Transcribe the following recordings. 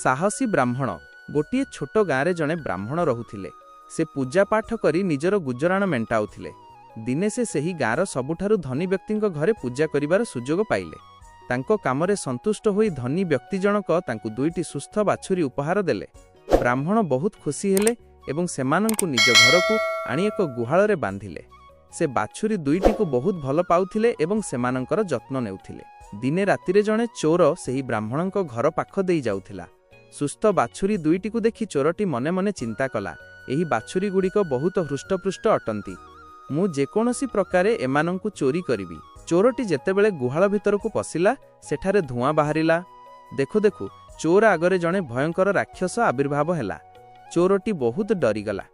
ସାହସୀ ବ୍ରାହ୍ମଣ। ଗୋଟିଏ ଛୋଟ ଗାଁରେ ଜଣେ ବ୍ରାହ୍ମଣ ରହୁଥିଲେ। ସେ ପୂଜାପାଠ କରି ନିଜର ଗୁଜରାଣ ମେଣ୍ଟାଉଥିଲେ। ଦିନେ ସେ ସେହି ଗାଁର ସବୁଠାରୁ ଧନୀ ବ୍ୟକ୍ତିଙ୍କ ଘରେ ପୂଜା କରିବାର ସୁଯୋଗ ପାଇଲେ। ତାଙ୍କ କାମରେ ସନ୍ତୁଷ୍ଟ ହୋଇ ଧନୀ ବ୍ୟକ୍ତି ଜଣକ ତାଙ୍କୁ ଦୁଇଟି ସୁସ୍ଥ ବାଛୁରୀ ଉପହାର ଦେଲେ। ବ୍ରାହ୍ମଣ ବହୁତ ଖୁସି ହେଲେ ଏବଂ ସେମାନଙ୍କୁ ନିଜ ଘରକୁ ଆଣି ଏକ ଗୁହାଳରେ ବାନ୍ଧିଲେ। ସେ ବାଛୁରୀ ଦୁଇଟିକୁ ବହୁତ ଭଲ ପାଉଥିଲେ ଏବଂ ସେମାନଙ୍କର ଯତ୍ନ ନେଉଥିଲେ। ଦିନେ ରାତିରେ ଜଣେ ଚୋର ସେହି ବ୍ରାହ୍ମଣଙ୍କ ଘର ପାଖ ଦେଇ ଯାଉଥିଲା। ସୁସ୍ଥ ବାଛୁରୀ ଦୁଇଟିକୁ ଦେଖି ଚୋରଟି ମନେ ମନେ ଚିନ୍ତା କଲା, ଏହି ବାଛୁରୀଗୁଡ଼ିକ ବହୁତ ହୃଷ୍ଟପୃଷ୍ଟ ଅଟନ୍ତି। ମୁଁ ଯେକୌଣସି ପ୍ରକାରେ ଏମାନଙ୍କୁ ଚୋରି କରିବି। ଚୋରଟି ଯେତେବେଳେ ଗୁହାଳ ଭିତରକୁ ପଶିଲା, ସେଠାରେ ଧୂଆଁ ବାହାରିଲା। ଦେଖୁ ଦେଖୁ ଚୋର ଆଗରେ ଜଣେ ଭୟଙ୍କର ରାକ୍ଷସ ଆବିର୍ଭାବ ହେଲା। ଚୋରଟି ବହୁତ ଡରିଗଲା।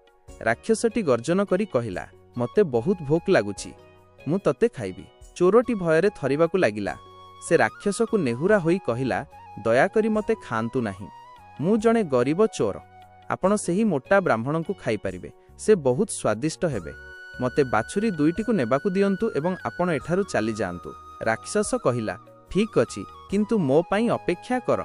ରାକ୍ଷସଟି ଗର୍ଜନ କରି କହିଲା, ମୋତେ ବହୁତ ଭୋକ ଲାଗୁଛି, ମୁଁ ତତେ ଖାଇବି। ଚୋରଟି ଭୟରେ ଥରିବାକୁ ଲାଗିଲା। ସେ ରାକ୍ଷସକୁ ନେହୁରା ହୋଇ କହିଲା, ଦୟାକରି ମୋତେ ଖାଆନ୍ତୁ ନାହିଁ। ମୁଁ ଜଣେ ଗରିବ ଚୋର। ଆପଣ ସେହି ମୋଟା ବ୍ରାହ୍ମଣଙ୍କୁ ଖାଇପାରିବେ, ସେ ବହୁତ ସ୍ୱାଦିଷ୍ଟ ହେବେ। ମୋତେ ବାଛୁରୀ ଦୁଇଟିକୁ ନେବାକୁ ଦିଅନ୍ତୁ ଏବଂ ଆପଣ ଏଠାରୁ ଚାଲିଯାଆନ୍ତୁ। ରାକ୍ଷସ କହିଲା, ଠିକ୍ ଅଛି, କିନ୍ତୁ ମୋ ପାଇଁ ଅପେକ୍ଷା କର।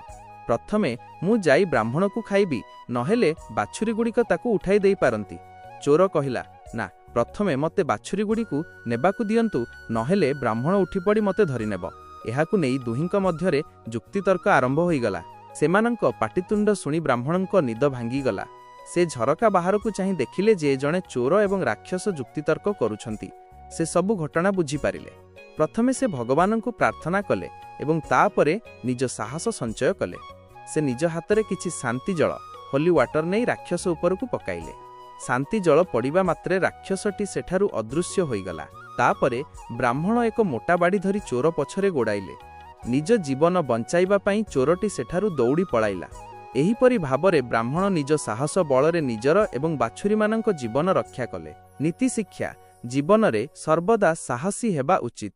ପ୍ରଥମେ ମୁଁ ଯାଇ ବ୍ରାହ୍ମଣକୁ ଖାଇବି, ନହେଲେ ବାଛୁରୀଗୁଡ଼ିକ ତାକୁ ଉଠାଇ ଦେଇପାରନ୍ତି। ଚୋର କହିଲା, ନା, ପ୍ରଥମେ ମୋତେ ବାଛୁରୀଗୁଡ଼ିକୁ ନେବାକୁ ଦିଅନ୍ତୁ, ନହେଲେ ବ୍ରାହ୍ମଣ ଉଠିପଡ଼ି ମୋତେ ଧରିନେବ। ଏହାକୁ ନେଇ ଦୁହିଁଙ୍କ ମଧ୍ୟରେ ଯୁକ୍ତିତର୍କ ଆରମ୍ଭ ହୋଇଗଲା। ସେମାନଙ୍କ ପାଟିତୁଣ୍ଡ ଶୁଣି ବ୍ରାହ୍ମଣଙ୍କ ନିଦ ଭାଙ୍ଗିଗଲା। ସେ ଝରକା ବାହାରକୁ ଚାହିଁ ଦେଖିଲେ ଯେ ଜଣେ ଚୋର ଏବଂ ରାକ୍ଷସ ଯୁକ୍ତିତର୍କ କରୁଛନ୍ତି। ସେ ସବୁ ଘଟଣା ବୁଝିପାରିଲେ। ପ୍ରଥମେ ସେ ଭଗବାନଙ୍କୁ ପ୍ରାର୍ଥନା କଲେ ଏବଂ ତାପରେ ନିଜ ସାହସ ସଞ୍ଚୟ କଲେ। ସେ ନିଜ ହାତରେ କିଛି ଶାନ୍ତି ଜଳ, ହୋଲି ୱାଟର ନେଇ ରାକ୍ଷସ ଉପରକୁ ପକାଇଲେ। ଶାନ୍ତି ଜଳ ପଡ଼ିବା ମାତ୍ରେ ରାକ୍ଷସଟି ସେଠାରୁ ଅଦୃଶ୍ୟ ହୋଇଗଲା। ତାପରେ ବ୍ରାହ୍ମଣ ଏକ ମୋଟା ବାଡ଼ି ଧରି ଚୋର ପଛରେ ଗୋଡ଼ାଇଲେ। ନିଜ ଜୀବନ ବଞ୍ଚାଇବା ପାଇଁ ଚୋରଟି ସେଠାରୁ ଦୌଡ଼ି ପଳାଇଲା। ଏହିପରି ଭାବରେ ବ୍ରାହ୍ମଣ ନିଜ ସାହସ ବଳରେ ନିଜର ଏବଂ ବାଛୁରୀମାନଙ୍କ ଜୀବନ ରକ୍ଷା କଲେ। ନୀତିଶିକ୍ଷା: ଜୀବନରେ ସର୍ବଦା ସାହସୀ ହେବା ଉଚିତ।